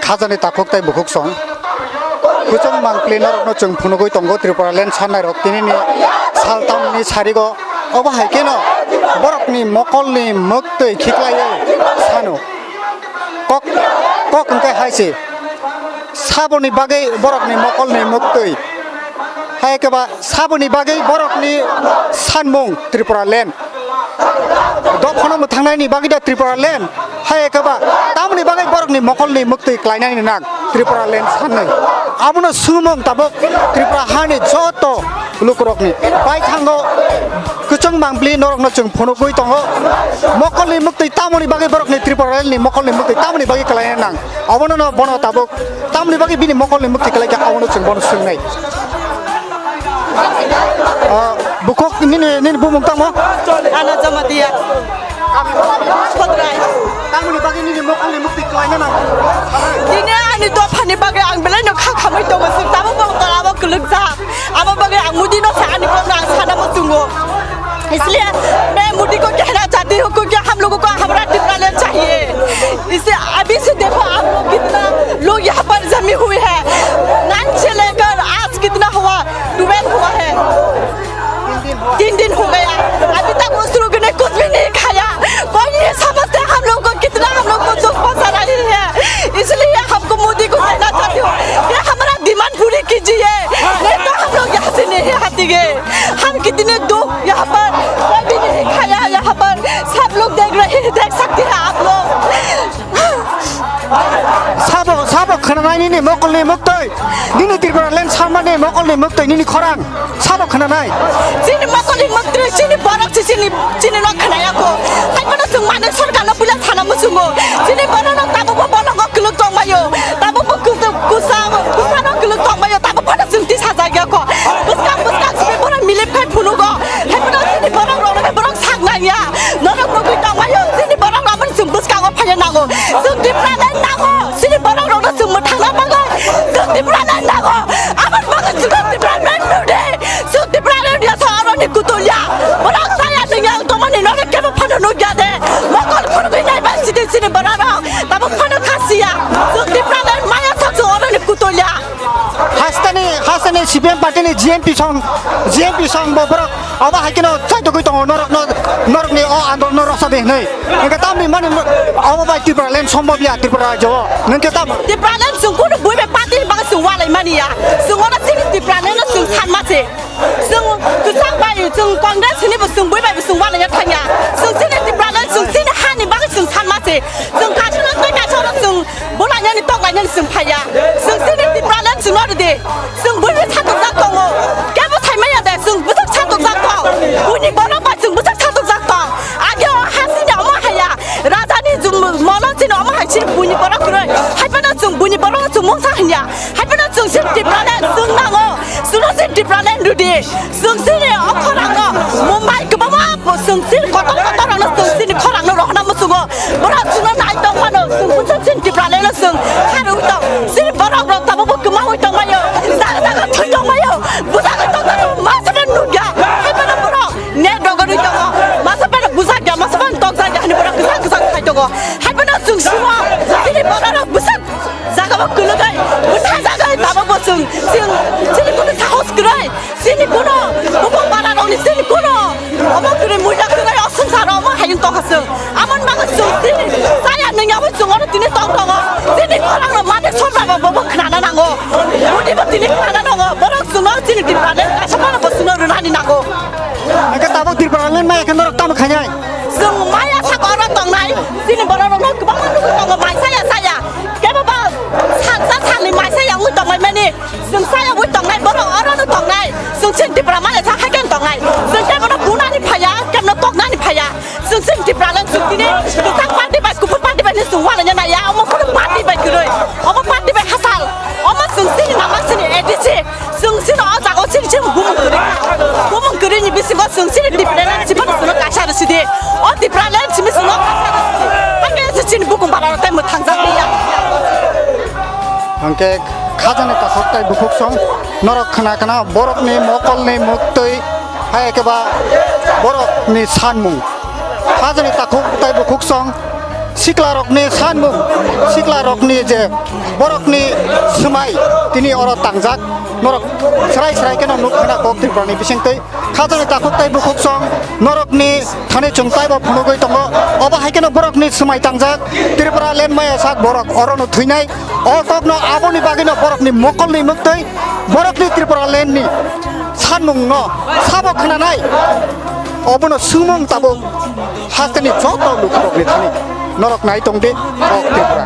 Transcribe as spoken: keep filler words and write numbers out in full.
Khajani takhuk tei bukhuk song. Kuchung mangpli norokno chwng phunugwi tongo Tripura land sannai rok tinini sal tamni sarigo. Obo hai kheno borokni mokolni mwktwi khiklaiwi sano. Kok, kok hwnkhe hai se. Saboni bagwi borokni mokolni mwktwi. Hai khe ba saboni bagwi borokni sanmung Tripura land. Dophano mwthangnaini bagwi da Tripura land. Hai khe ba tamoni bagwi borokni mokolni mwktwi klainaini nang Tripura land sannai. Abono sumung tabuk Tripura hani joto lukurokni. Bai thango kuchung mangpli norokno chwng phunugwi tongo. Mokolni mwktwi tamoni bagwi borokni Tripura landni mokolni mwktwi tamoni bagwi klaina nang. Abono no bono tabuk tamoni bagwi bini mokolni mwktwi klaikha abono chwng bono swngnai. Ah, bukhuk nini, nini bumung tamo? Ano Jamatia. Sodrai. Tamoni bagwi nini mokolni mwktwi klaina nang. Dini ani dophani bagwi ang belai no kha khamwi tongo, sir, tamo bo tola bo kwlwkjak. Abo bagwi ang Modi no sa ani kokno ang sana muchungo. इसलिए मैं मोदी को कहना चाहती हूँ, क्योंकि हम लोगों को हमारा टिपरा लेना चाहिए। इसे अभी से देखो आप लोग कितना लोग यहाँ पर जमी हुई है। नाइन से लेकर आज कितना हुआ, ट्वेल्व हुआ है, तीन दिन हो गया, अभी तक उस लोगों ने कुछ भी नहीं खाया। कोई ये समझते हम लोग को कितना हम लोग को दुख पहुंचा रही है, इसलिए हमको मोदी को कहना चाहती हूँ कि हमारा डिमांड पूरी कीजिए, नहीं तो हम लोग यहाँ से नहीं हटेंगे। हम कितने दुख यहाँ पर, कोई भी नहीं खाया यहाँ पर, सब लोग देख रहे हैं, देख सकते हैं आप लोग। Sabo, sabo khwnanai nini mokolni mwktwi, nini Tripura land sanmani mokolni mwktwi nini khorang. Sabo khwnanai. Chini mokolni mwktwi, chini borok se chini, chini no khwnaya kho. Hai phano chwng mani sorkar no puila sana muchungo. Chini borok no tabuk bo bolongo kwlwk tongmaio. Tabuk bo kwlwk, kusa, kusa no kwlwk tongmaio. Tabuk phano chwng tisa jagya kho. Bwskang, bwskang simi borok milip khai phunugo. Hai phano chini borok rok no borok sak nangya. Norok nugwi tongmaio. Chini borok rok no chwng bwskango phaiya nango. Chwng Tripura nai nango. Chini borok rok no chwng mwthangna bagwi. Chwng Tripura nai nango. Aboni bagwi chwng Tripura nai nudi. Chwng Tripura nai nudi sa aro ni kutulya. Borok saya tingya tomani nore kebo phano nugya de. Mokol khurgwi nai bai sidi sini borok rok. Tabuk phano khasiya. Chwng Tripura nai maya sa chwng aro ni kutulya. Hasteni, hasteni C P M party ni G M P song, G M P song bo borok abo hai kheno chaitogwi tongo norok, norok, norokni o andolon no rwksa de hinwi. Hwnkhe tamni mani abo bai Tripura land sombobya Tripura rajyo o. Hwnkhe tam Tripura land chwng kunu bui bai party ni bagwi chwng walai mani ya. Chwng ono chini Tripura land no chwng sanma se. Chwng kwchak bai chwng Congress hini bo chwng bui bai bo chwng walai ya thangya. Chwng chini Tripura land chwng chini hani bagwi chwng sanma se. Chwng kaisa no tei kaisa no chwng bulainani toklainani chwng phaiya. Chwng chini Tripura land chwng no rwdi. Chwng buini satokjak tongo. Kebo saimaya de chwng bwswk satokjak tong. Buini borok bai chwng bwswk satokjak tong. Age o ha chini omo haya. Rajani jum-, molo chini omo hai chini buini borok kwrwi. Hai phano chwng buini borok chwng mungsa hinya. Hai phano chwng chini Tripura land chwng nango. Chwngno chini Tripura land rwdi. Chwng chini o khorangno Mumbai kwbangma bo chwng chini kotor kotor rokno chwng chini khorangno rohorna muchungo. Borok chwngno nai tong phano chwng bwswk chini Tripura leno chwng kharwi tong. Chini borok rok tabukbo kwmawi tongmaio. Jaga jaga thwi tongmaio. Bwsakhe tongmano masa phano nukya. Hai phano borok net rogorwi tongo. Masa phano bwsakya, masa phano tokjakya hinwi borok kwchang kwchang khai tongo. Hai phano chwng simo chini borok rok bwsak jaga bo kwlwgwi bwtha jagwi tabukbo chwng chini kunu sahos kwrwi. Chini kuno, obo para rokni chini kuno, obo kwrwi muida kwrwi o swngcharo omo hai wng tongkha chwng. Amoni bagwi chwng chini chaya nungya abo chwng oro tini tong tongo. Chini khorang rok mani somra rok bo khnana nango. Boni bo tini khnana nango. Borok chwngno chini Tripura land kaisa phano bo chwngno rwnani nango. Hwnkhe tabuk Tripura land maya khe norok tamo khainai? Chwng maya saka oro tongnai. Chini borok rokno kwbangma nugwi tongo mai saya saya. Kebo ba salsa salni mai saya wngwi tongmani. Chwng saya wngwi tongnai, borok orono tongnai. Chwng chini Tipra maya sa hai khe tongnai. Chwng kebono bunani phaiya, kebono toknani phaiya. Chwng chini Tipra le chwng tini kwchak party bai, kuphur party bai ni chwng uanaina naiya. Omo kunu party bai kwrwi. Omo party Sibo chwng chini Tipraland sibo chwngno kaisa rw sidi. O Tipraland simi chwngno kaisa rw sidi. Hakhe se chini bukum bara rok tei mwthang jak ya. Hwnkhe khajani takhuk tei bukhuk song norok khna khna borokni mokolni muktwi hai khe ba borokni sanmung. Khajani takhuk tei bukhuk song siklarokni sanmung, siklarokni je borokni swmai tini oro tangjak norok srai srai kheno nuk khna kok Tripurani bisingtwi. Khajani takhuk tei bukhuk song norokni thani chwng taibo phunugwi tongo. Obo hai kheno borokni swmai tangjak Tripura land maya sak borok orono thwinai. O kokno aboni bagwino borokni mokolni muktwi borokni Tripura landni sanmungno sabo khnanai. Obono swngmung tabuk hasteni joto lukurokni thani norok nai tongdi kok Tripura.